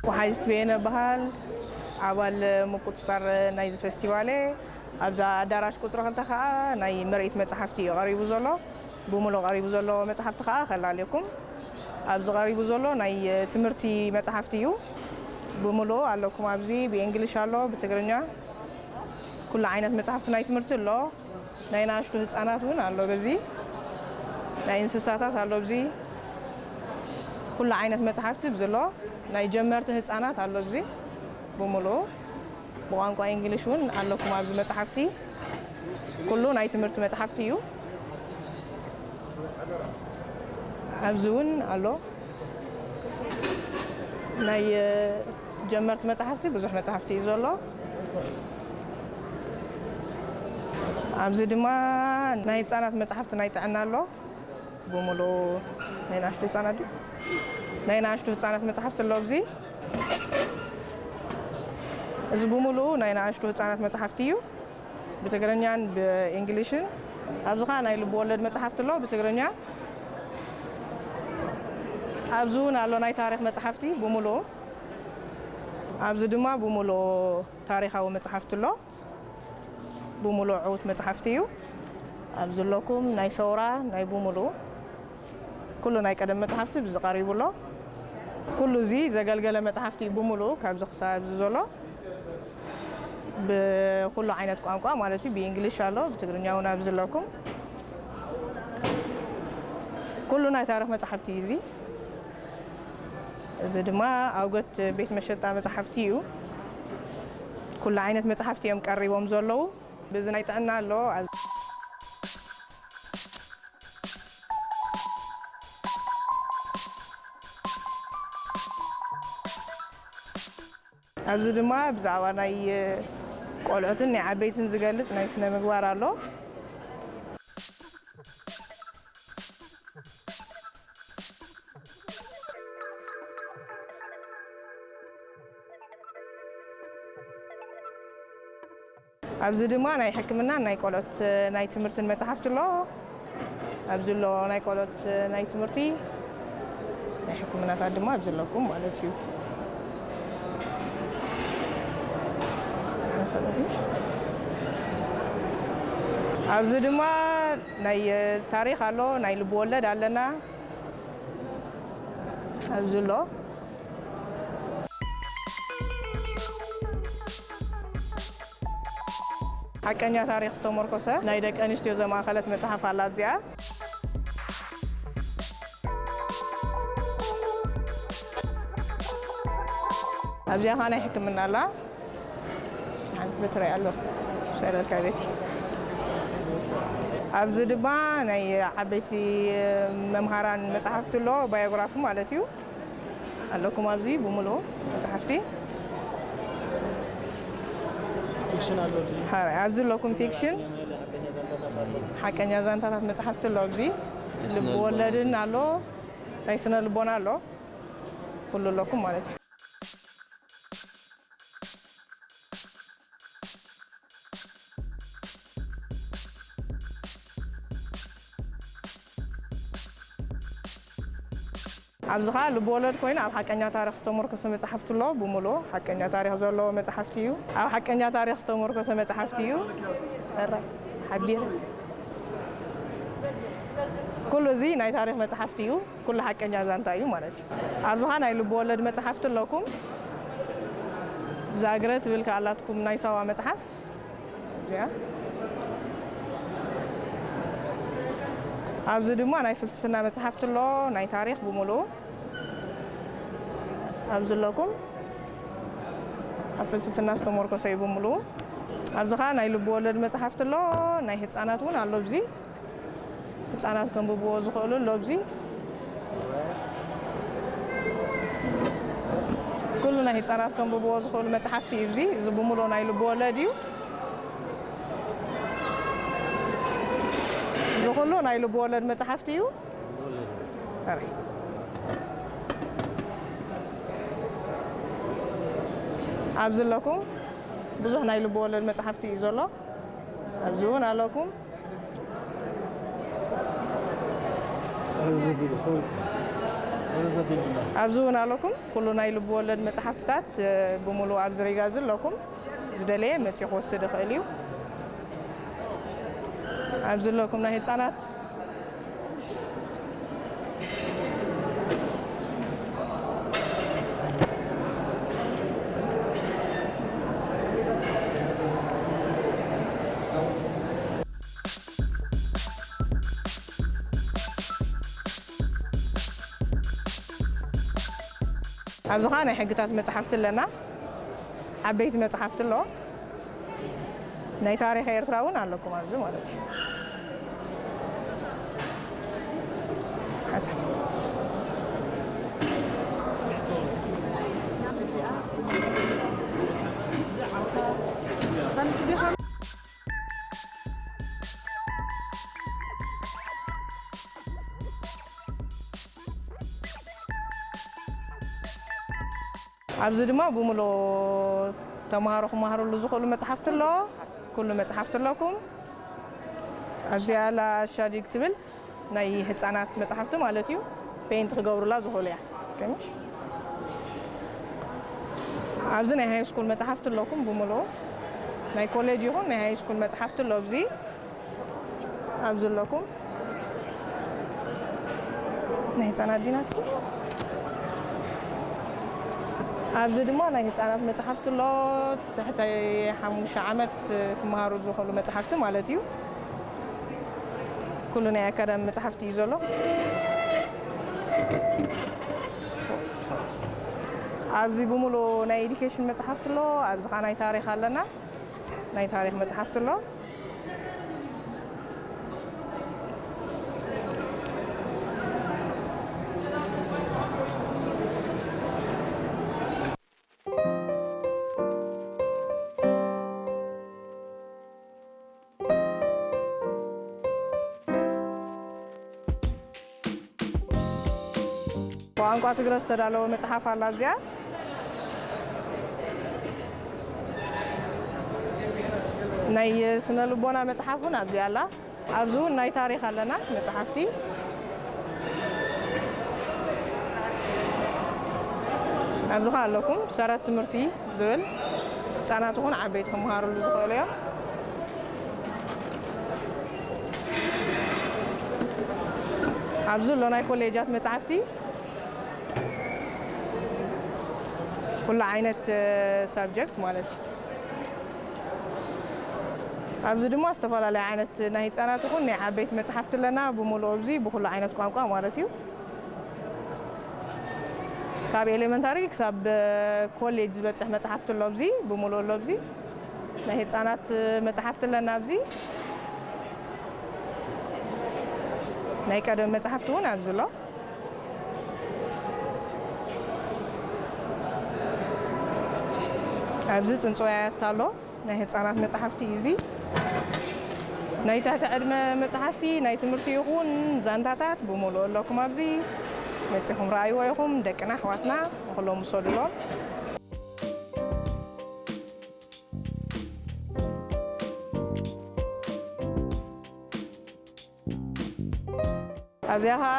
ወሓይዝት በየነ በሃል፣ ኣባል ምቁጽጻር ናይዚ ፌስቲቫል እየ። ኣብዛ ኣዳራሽ ቁጽሪ ክልተ ከኣ ናይ ምርኢት መጽሓፍቲ እዩ ቀሪቡ ዘሎ። ብምሉእ ቀሪቡ ዘሎ መጽሓፍቲ ከኣ ከላልየኩም። ኣብዚ ቀሪቡ ዘሎ ናይ ትምህርቲ መጽሓፍቲ እዩ። ብምሉእ ኣለኩም ኣብዚ፣ ብእንግሊሽ ኣሎ፣ ብትግርኛ፣ ኩሉ ዓይነት መጽሓፍቲ ናይ ትምህርቲ ኣሎ። ናይ ንኣሽቱ ህጻናት እውን ኣሎ። በዚ ናይ እንስሳታት ኣሎ። ኣብዚ ኩሉ ዓይነት መጽሓፍቲ ብዚ ኣሎ። ናይ ጀመርቲ ህጻናት ኣሎ። ኣብዚ ብምሉኡ ብቋንቋ እንግሊሽ እውን ኣለኩም ኣብዚ መጽሓፍቲ። ኩሉ ናይ ትምህርቲ መጽሓፍቲ እዩ። ኣብዚ እውን ኣሎ። ናይ ጀመርቲ መጽሓፍቲ ብዙሕ መጽሓፍቲ እዩ ዘሎ። ኣብዚ ድማ ናይ ህጻናት መጽሓፍቲ ናይ ጥዕና ኣሎ። ብምሉኡ ናይ ንኣሽቱ ህጻናት ድዩ? ናይ ንኣሽቱ ህጻናት መጽሓፍቲ ኣሎ ኣብዚ። እዚ ብምሉኡ ናይ ንኣሽቱ ህጻናት መጽሓፍቲ እዩ። ብትግርኛን ብእንግሊሽን። ኣብዚ ኸኣ ናይ ልብ ወለድ መጽሓፍቲ ኣሎ ብትግርኛ። ኣብዚ እውን ኣሎ ናይ ታሪኽ መጽሓፍቲ ብምሉኡ። ኣብዚ ድማ ብምሉኡ ታሪኻዊ መጽሓፍቲ ኣሎ። ብምሉእ ዕዉት መጽሓፍቲ እዩ። ኣብዚ ኣለኩም ናይ ሰውራ፣ ናይ ብምሉኡ፣ ኩሉ ናይ ቀደም መጽሓፍቲ ብዚ ቀሪቡ ኣሎ። ኩሉ እዚ ዘገልገለ መጽሓፍቲ እዩ ብምሉኡ፣ ካብዚ ክሳብ እዚ ዘሎ ብኩሉ ዓይነት ቋንቋ ማለት እዩ። ብእንግሊሽ ኣሎ፣ ብትግርኛ እውን ኣብዚ ኣለኩም። ኩሉ ናይ ታሪኽ መጽሓፍቲ እዩ እዚ። እዚ ድማ ኣውገት ቤት መሸጣ መጽሓፍቲ እዩ። ኩሉ ዓይነት መጽሓፍቲ እዮም ቀሪቦም ዘለዉ። በዚ ናይ ጥዕና ኣሎ። ኣብዚ ድማ ብዛዕባ ናይ ቆልዑትን ናይ ዓበይትን ዝገልጽ ናይ ስነ ምግባር ኣሎ። ኣብዚ ድማ ናይ ሕክምናን ናይ ቆልዑት ናይ ትምህርትን መጽሓፍቲ ኣሎ። ኣብዚ ኣሎ ናይ ቆልዑት ናይ ትምህርቲ፣ ናይ ሕክምናታት ድማ ኣብዚ ኣለኩም ማለት እዩ። ኣብዚ ድማ ናይ ታሪኽ ኣሎ፣ ናይ ልብ ወለድ ኣለና። ኣብዚ ኣሎ። ሓቀኛ ታሪኽ ዝተመርኮሰ ናይ ደቂ ኣንስትዮ ዘማእኸለት መጽሓፍ ኣላ እዚኣ። ኣብዚኣ ኸዓ ናይ ሕክምና ኣላ። ሓንቲ በትሪ ኣሎ። ሰለልካ ቤት። ኣብዚ ድማ ናይ ዓበይቲ መምሃራን መጽሓፍቲ ኣሎ፣ ባዮግራፊ ማለት እዩ። ኣለኩም ኣብዚ ብምሉኡ መጽሓፍቲ። ፊክሽን ኣሎ ኣብዚ። ሓራይ፣ ኣብዚ ኣለኩም ፊክሽን። ሓቀኛ ዛንታታት መጽሓፍቲ ኣሎ ኣብዚ። ናይ ስነ ልብ ወለድን ኣሎ፣ ናይ ስነ ልቦና ኣሎ። ኩሉ ኣለኩም ማለት እዩ። ኣብዚ ኸኣ ልብ ወለድ ኮይኑ ኣብ ሓቀኛ ታሪኽ ዝተመርኮሰ መጽሓፍቲ ኣሎ። ብምሉኡ ሓቀኛ ታሪኽ ዘለዎ መጽሓፍቲ እዩ። ኣብ ሓቀኛ ታሪኽ ዝተመርኮሰ መጽሓፍቲ እዩ። ሕራይ፣ ሓቢር። ኩሉ እዚ ናይ ታሪኽ መጽሓፍቲ እዩ። ኩሉ ሓቀኛ ዛንታ እዩ ማለት እዩ። ኣብዚ ኸኣ ናይ ልብ ወለድ መጽሓፍቲ ኣለኩም። ዛግረ ትብል ከኣ ኣላትኩም ናይ ሳዋ መጽሓፍ። እዚኣ። ኣብዚ ድማ ናይ ፍልስፍና መጽሓፍቲ ኣሎ፣ ናይ ታሪኽ ብምሉኡ። ኣብዚ ኣለኩም። ኣብ ፍልስፍና ዝተመርኮሰ እዩ ብምሉኡ። ኣብዚ ኸኣ ናይ ልብ ወለድ መጽሓፍቲ ኣሎ፣ ናይ ህጻናት እውን ኣሎ ኣብዚ። ህጻናት ከንብብዎ ዝኽእሉ ኣሎ ኣብዚ። ኩሉ ናይ ህጻናት ከንብብዎ ዝኽእሉ መጽሓፍቲ እዩ እዚ። እዚ ብምሉኡ ናይ ልብ ወለድ እዩ። እዚ ኩሉ ናይ ልብ ወለድ መጽሓፍቲ እዩ። ኣርኢ። ኣብዚ ኣለኩም ብዙሕ ናይ ልብ ወለድ መጽሓፍቲ እዩ ዘሎ። ኣብዚ እውን ኣለኩም። ኣብዚ እውን ኣለኩም። ኩሉ ናይ ልብ ወለድ መጽሓፍትታት፣ እ፣ ብምሉእ ኣብዚ ሪጋ እዚ ኣለኩም። ዝደለየ መጺኡ ክወስድ ይኽእል እዩ። ኣብዚ ኣለኩም ናይ ህጻናት። ኣብዚ ኸዓ ናይ ሕግታት መጽሓፍቲ ኣለና። ዓበይቲ መጽሓፍቲ ኣሎ። ናይ ታሪኽ ኤርትራ እውን ኣለኩም ኣብዚ ማለት እዩ። ሓሳብ። ኣብዚ ድማ ብምሉእ ተምሃሮ ክመሃሩሉ ዝኽእሉ መጽሓፍቲ ኣሎ። ኩሉ መጽሓፍቲ ኣለኩም። ኣብዚኣ ኣላ ኣሻዲግ ትብል ናይ ህጻናት መጽሓፍቲ ማለት እዩ። ፔይንት ክገብሩላ ዝኽእሉ እያ። ከሚሽ ኣብዚ ናይ ሃይ ስኩል መጽሓፍቲ ኣለኩም ብምሉኡ። ናይ ኮሌጅ ይኹን ናይ ሃይ ስኩል መጽሓፍቲ ኣሎ ኣብዚ። ኣብዚ ኣለኩም ናይ ህጻናት ዲናትኪ። ኣብዚ ድማ ናይ ህጻናት መጽሓፍቲ ኣሎ። ትሕቲ ሓሙሽተ ዓመት ክመሃሩ ዝኽእሉ መጽሓፍቲ ማለት እዩ። ኩሉ ናይ ኣካዳሚ መጽሓፍቲ እዩ ዘሎ። ኣብዚ ብምሉእ ናይ ኤዱኬሽን መጽሓፍቲ ኣሎ። ኣብዚ ኸዓ ናይ ታሪኽ ኣለና። ናይ ታሪኽ መጽሓፍቲ ኣሎ። ብቋንቋ ትግረ ዝተዳለወ መጽሓፍ ኣላ እዚኣ። ናይ ስነ ልቦና መጽሓፍ እውን ኣብዚኣ ኣላ። ኣብዚ እውን ናይ ታሪኽ ኣለና መጽሓፍቲ። ኣብዚ ኸ ኣለኩም ሰረት ትምህርቲ ዝብል ህጻናት ይኹን ዓበይቲ ክመሃሩሉ ዝኽእሉ እዮም። ኣብዚ ኣሎ ናይ ኮሌጃት መጽሓፍቲ ኩሉ ዓይነት ሳብጀክት ማለት እዩ። ኣብዚ ድማ ዝተፈላለዩ ዓይነት ናይ ህጻናት ይኹን ናይ ዓበይቲ መጽሓፍቲ ኣለና። ብምሉኡ ኣብዚ ብኩሉ ዓይነት ቋንቋ ማለት እዩ። ካብ ኤሌመንታሪ ክሳብ ኮሌጅ ዝበጽሕ መጽሓፍቲ ኣሎ ኣብዚ፣ ብምሉኡ ኣሎ ኣብዚ። ናይ ህጻናት መጽሓፍቲ ኣለና ኣብዚ። ናይ ቀደም መጽሓፍቲ እውን ኣብዚ ኣሎ። ኣብዚ ጽንጽዋያት ኣሎ። ናይ ህጻናት መጽሓፍቲ እዩ እዚ። ናይ ትሕቲ ዕድመ መጽሓፍቲ፣ ናይ ትምህርቲ ይኹን ዛንታታት ብምሉኡ ኣለኩም ኣብዚ። መጺኹም ረኣይዎ ኢኹም፣ ደቅና ኣሕዋትና ንኹሎም ውሰዱሎም። ኣብዚኣ ኸዓ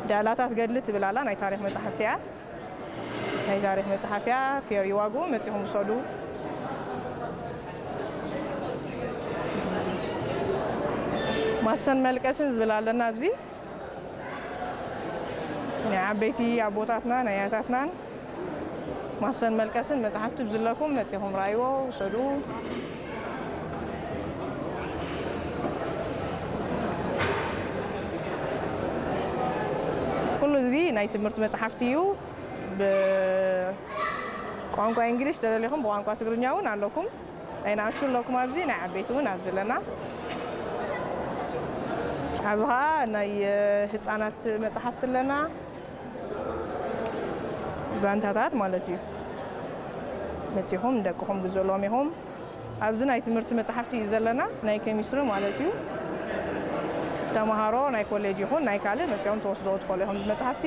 ዳላታት ገድሊ ትብል ኣላ፣ ናይ ታሪኽ መጽሓፍቲ እያ። ናይ ታሪኽ መጽሓፍ እያ፣ ፌር እዩ ዋግኡ፣ መጺኹም ውሰዱ። ማሰን መልቀስን ዝብል ኣለና ኣብዚ። ናይ ዓበይቲ ኣቦታትና፣ ናይ ኣያታትናን ማሰን መልቀስን መጽሓፍቲ ብዝለኩም መጺኹም ረኣይዎ፣ ውሰዱ። ኩሉ እዚ ናይ ትምህርቲ መጽሓፍቲ እዩ። ብቋንቋ እንግሊሽ ተደሊኹም ብቋንቋ ትግርኛ እውን ኣለኩም። ናይ ንኣሽቱ ኣለኩም ኣብዚ፣ ናይ ዓበይቲ እውን ኣብዚ ኣለና። ኣብዚ ኸዓ ናይ ህጻናት መጽሓፍቲ ኣለና። ዛንታታት ማለት እዩ። መጺኹም ንደቅኹም ግዝእሎም ኢኹም። ኣብዚ ናይ ትምህርቲ መጽሓፍቲ እዩ ዘለና፣ ናይ ኬሚስትሪ ማለት እዩ። ተምሃሮ ናይ ኮሌጅ ይኹን ናይ ካልእ መጺኦም ትወስድዎ ትኽእሉ ኢኹም መጽሓፍቲ።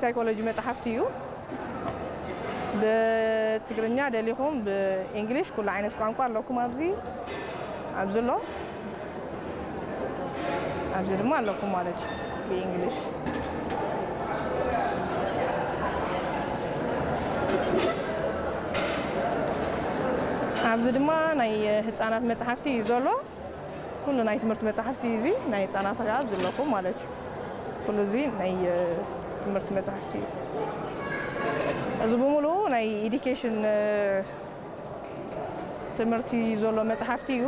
ሳይኮሎጂ መጽሓፍቲ እዩ። ብትግርኛ ደሊኹም ብእንግሊሽ ኩሉ ዓይነት ቋንቋ ኣለኩም ኣብዚ ኣብዚ ኣሎ። ኣብዚ ድማ ኣለኩም ማለት እዩ ብእንግሊሽ። ኣብዚ ድማ ናይ ህፃናት መፅሓፍቲ እዩ ዘሎ። ኩሉ ናይ ትምህርቲ መፅሓፍቲ እዚ ናይ ህፃናት ኣብ ዘለኩም ማለት እዩ። ኩሉ እዚ ናይ ትምህርቲ መፅሓፍቲ እዩ። እዚ ብምሉ ናይ ኢዲኬሽን ትምህርቲ ዘሎ መፅሓፍቲ እዩ።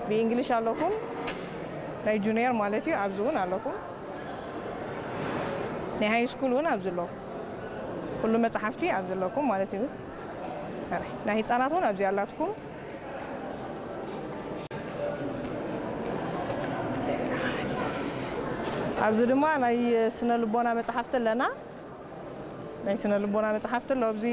ብእንግሊሽ ኣለኩም ናይ ጁኒየር ማለት እዩ። ኣብዚ እውን ኣለኩም ናይ ሃይ ስኩል እውን ኣብዚ ኣሎ። ኩሉ መፅሓፍቲ ኣብ ዘለኩም ማለት እዩ። ናይ ህፃናት እውን ኣብዚ ኣላትኩም። ኣብዚ ድማ ናይ ስነ ልቦና መፅሓፍቲ ኣለና። ናይ ስነ ልቦና መፅሓፍቲ ኣሎ ኣብዚ።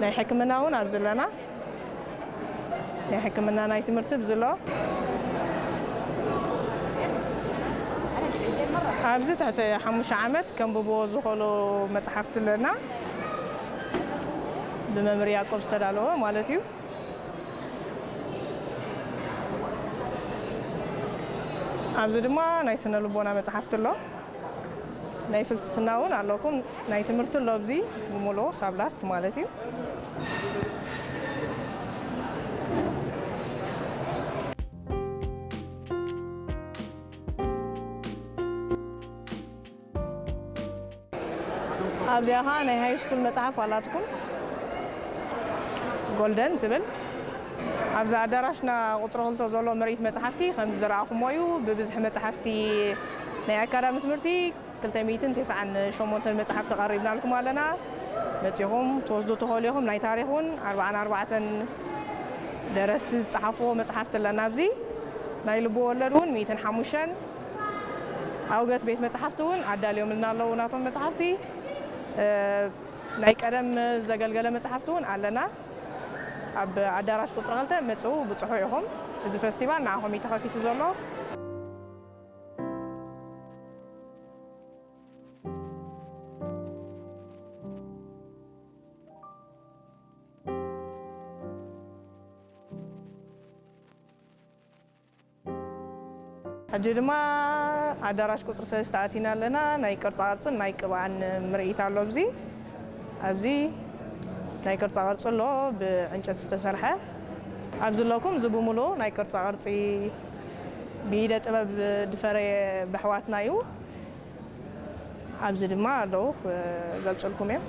ናይ ሕክምና እውን ኣብዚ ኣለና። ናይ ሕክምና ናይ ትምህርቲ ብዝሎ ኣብዚ ትሕቲ ሓሙሽተ ዓመት ከንብብዎ ዝኽእሉ መፅሓፍቲ ኣለና። ብመምህር ያዕቆብ ዝተዳለወ ማለት እዩ። ኣብዚ ድማ ናይ ስነ ልቦና መፅሓፍቲ ኣሎ። ናይ ፍልስፍና እውን ኣለኩም። ናይ ትምህርቲ ኣሎ ኣብዚ ብምልኡ ሳብ ላስት ማለት እዩ። ኣብዚኣ ኸዓ ናይ ሃይ ስኩል መፅሓፍ ኣላትኩም ጎልደን ትብል። ኣብዚ ኣዳራሽና ቁፅሪ ክልተ ዘሎ ምርኢት መፅሓፍቲ ከም ዝረኣኹሞ እዩ። ብብዝሒ መፅሓፍቲ ናይ ኣካዳሚ ትምህርቲ ክልተ ሚእትን ተስዓን ሸሞንተን መፅሓፍቲ ቀሪብናልኩም ኣለና። መፂኹም ትወስዱ ትኽእሉ ኢኹም። ናይ ታሪኽ እውን ኣርባዓን ኣርባዕተን ደረስቲ ዝፀሓፍዎ መፅሓፍቲ ኣለና። ኣብዚ ናይ ልቢ ወለድ እውን ሚእትን ሓሙሽተን ኣውገት ቤት መፅሓፍቲ እውን ኣዳልዮምልና ኣለዉ ናቶም መፅሓፍቲ። እ፣ ናይ ቀደም ዘገልገለ መፅሓፍቲ እውን ኣለና። ኣብ ኣዳራሽ ቁፅሪ ክልተ መፅኡ ብፅሑ ኢኹም። እዚ ፈስቲቫል ንዓኹም እዩ ተኸፊቱ ዘሎ። ሕጂ ድማ ኣዳራሽ ቁፅሪ ሰለስተ ኣቲና ኣለና። ናይ ቅርፃ ቅርፅን ናይ ቅብኣን ምርኢት ኣሎ። ኣብዚ ኣብዚ ናይ ቅርፃ ቅርፂ ኣሎ፣ ብዕንጨት ዝተሰርሐ። ኣብዚ ኣለኩም፣ እዚ ብምሉኡ ናይ ቅርፃ ቅርፂ ብኢደ ጥበብ ዝፈረየ ብሕዋትና እዩ። ኣብዚ ድማ ኣለዉ፣ ክገልፅልኩም እዮም።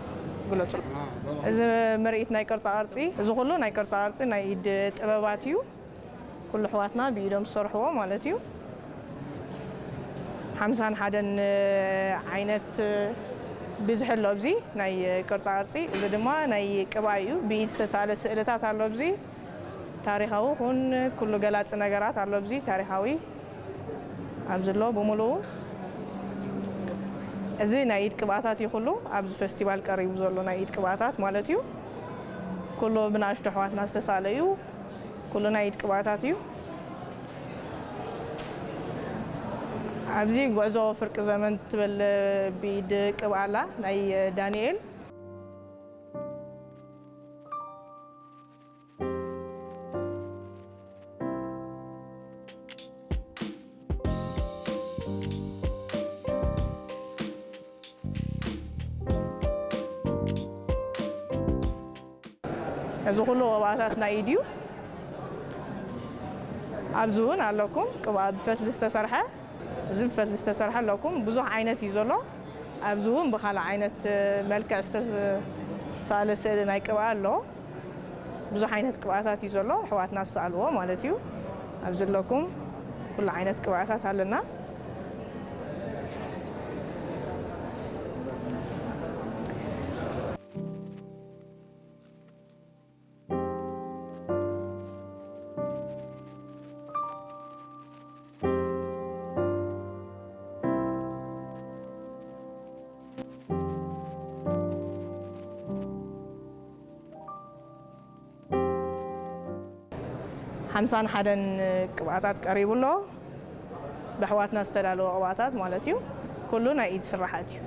ግለፁ። እዚ ምርኢት ናይ ቅርፃ ቅርፂ፣ እዚ ኩሉ ናይ ቅርፃ ቅርፂ ናይ ኢድ ጥበባት እዩ። ኩሉ ኣሕዋትና ብኢዶም ዝሰርሕዎ ማለት እዩ። ሓምሳን ሓደን ዓይነት ብዝሒ ኣሎ ኣብዚ ናይ ቅርፃ ቅርፂ። እዚ ድማ ናይ ቅብኣ እዩ። ብኢድ ዝተሳእለ ስእልታት ኣሎ ኣብዚ። ታሪኻዊ ኩን ኩሉ ገላፂ ነገራት ኣሎ ኣብዚ። ታሪኻዊ ኣብዚ ኣሎ ብምሉኡ። እዚ ናይ ኢድ ቅብኣታት እዩ ኩሉ ኣብዚ ፈስቲቫል ቀሪቡ ዘሎ ናይ ኢድ ቅብኣታት ማለት እዩ። ኩሉ ብንኣሽቱ ኣሕዋትና ዝተሳእለ እዩ። ኩሉ ናይ ኢድ ቅብኣታት እዩ። ኣብዚ ጉዕዞ ፍርቂ ዘመን ትብል ብኢድ ቅብኣ ኣላ ናይ ዳንኤል። እዚ ኩሉ ቅብኣታት ናይ ኢድ እዩ። ኣብዚ እውን ኣለኩም ቅብኣ ብፈትሊ ዝተሰርሐ፣ እዚ ብፈትሊ ዝተሰርሐ ኣለኩም። ብዙሕ ዓይነት እዩ ዘሎ። ኣብዚ እውን ብኻልእ ዓይነት መልክዕ ዝተሳእለ ስእሊ ናይ ቅብኣ ኣሎ። ብዙሕ ዓይነት ቅብኣታት እዩ ዘሎ፣ ኣሕዋትና ዝሰኣልዎ ማለት እዩ። ኣብዚ ኣለኩም ኩሉ ዓይነት ቅብኣታት ኣለና። ሓምሳን ሓደን ቅብኣታት ቀሪቡ ኣሎ። ብኣሕዋትና ዝተዳለወ ቅብኣታት ማለት እዩ። ኩሉ ናይ ኢድ ስራሓት እዩ።